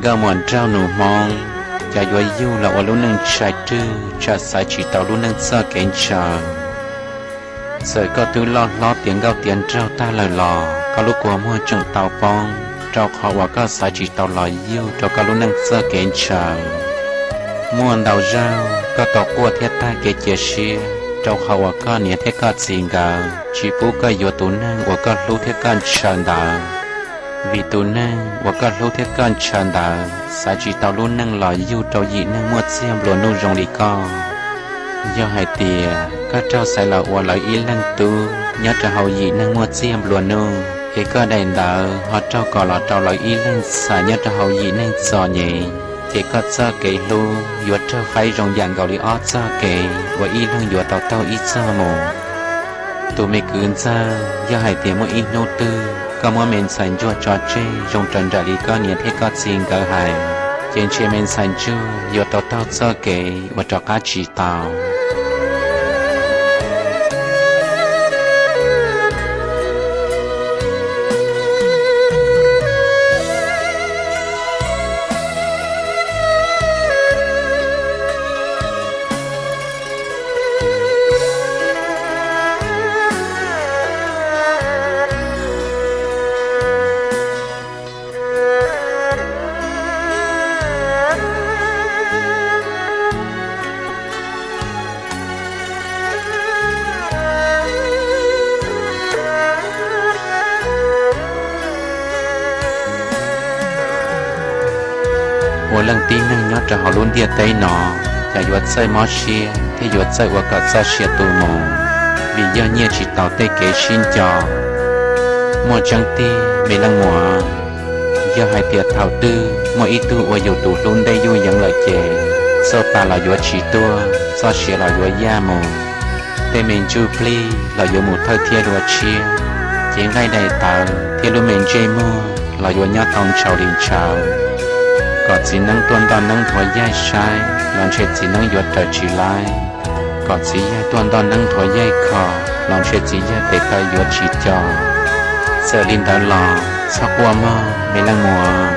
Cov muam nraug nus Hmoob, cov yuav yug los ua lub neej ntshai rwg tsam xaiv tsis tau lub neej txoj kev ntshaw. Txawm koj twb loj hlob tiav nkauj tiav nraug tag lawm los koj lub kua muag tseem tau poob, rau qhov uas koj xaiv tsis tau los yug rau koj lub neej txoj kev ntshaw. Muaj ntau zaug koj tau quaj thiab tag kev cia siab rau qhov uas koj niam thiab koj txiv nkawd tsis pub koj yuav tus neeg uas koj hlub thiab koj ntshaw ntawd. Vim tus neeg uas koj hlub thiab koj ntshaw ntawd xaiv tsis tau lub neej los yug rau yim neeg muaj txiag nplua nuj zoo li koj. Yog hais tias koj raug xaiv los ua lawv ib leeg tub nyob rau hauv yim neeg muaj txiag nplua nuj, es koj daim ntawd ho raug kos los rau lawv ib leeg ntxhais nyob rau hauv yim neeg txom nyem, ces koj txoj kev hlub yuav raug faib zoo yam nkaus li ob txoj kev uas ib leeg yuav tau taug ib txoj mus. Tus me kwv ntxawg, yog hais tias muaj ib hnub twg koj muab me ntxhais ntsuag tso tseg zoo raws nraim li koj niam thiab koj txiv nkawd hais, ces ntshe me ntxhais ntsuag yuav tau taug txoj kev uas rov qab tsis tau. Ua leej tib neeg nyob rau hauv lub ntiaj teb no, cas yuav txawj mob siab thiab yuav txawj ua kom txoj sia tu mus, vim yog nyiaj tsis taus tej kev sib nco. Muaj tseeb tiag me leej muam, yog hais tias thaum twg muaj ib tug ua yus tus hlub ntej yuj yeev lawm ces, txoj pa los yuav tsis tuaj, txoj sia los yuav yaj mus, tej me ntsuj plig los yuav mus thawj thiab dua tshiab, cev nqaij daim tawv thiab lub me ntsej muag los yuav nyob tau ntshaus li ntshaus. Kom txiv neeb tuaj ntoj neeb nthuav yaig saib los ntshe txiv neeb yuav raws tsis laib. Kom txiv yawg tuaj ntoj neeb nthuav yaig kho los ntshe txiv yawg tes taw yuav tsis co. Txawm li ntawd los txhob quaj mog me leej muam.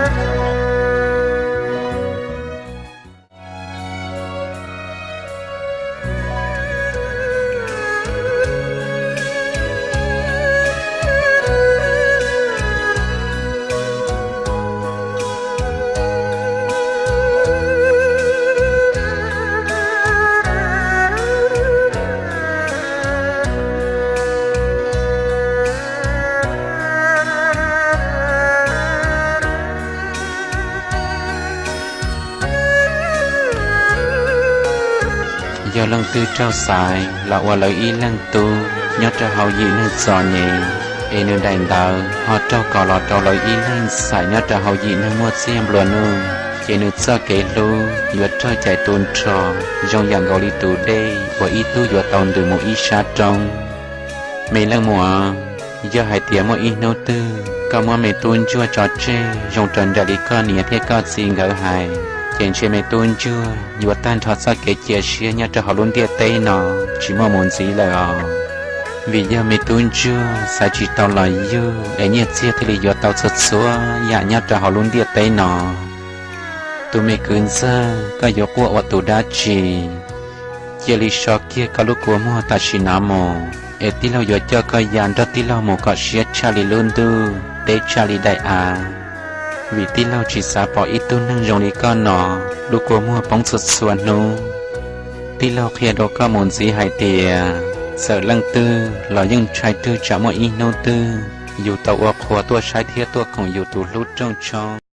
Yog leej twg raug xaiv los ua lawv ib leeg tub nyob rau hauv yim neeg txom nyem, es nws daim ntawd ho raug kos los rau lawv ib leeg ntxhais nyob rau hauv yim neeg muaj txiag nplua nuj, ces nws txoj kev hlub yuav raug cais tu nrho zoo yam nkaus li tus dej uas ib tug yuav tau ntws mus ib sab roob. Me leej muam, yog hais tias muaj ib hnub twg koj muab me tub ntsuag tso tseg zoo raws nraim li koj niam thiab koj txiv nkawd hais, ces ntshe me tub ntsuag yuav tag nrho txoj kev cia siab nyob rau hauv lub ntiaj teb no tsis muaj mus ntxiv lawm os. Vim yog me tub ntsuag xaiv tsis tau los yug es nyiaj txiag thiaj li yuav tau txhua txhua yam nyob rau hauv lub ntiaj teb no. Tus me kwv ntxawg, koj yuav quaj ua tus dab tsi? Cia li so kiag koj lub kua muag tam sim no mus, es tij laug yuav coj koj ya nrog tij laug mus kom siab tshaj li lub ntuj, deb tshaj li daim av. Vim tij laug tsis xav pom ib tug neeg zoo li koj no lub kua muag poob txhua txhua hnub. Tij laug qhia rau koj mus ntxiv hais tias, txawm leej twg los yeej ntshai rwg tsam muaj ib hnub twg yus tau ua qhua tuaj saib thiab tuaj koom yus tus hlub rooj tshoob.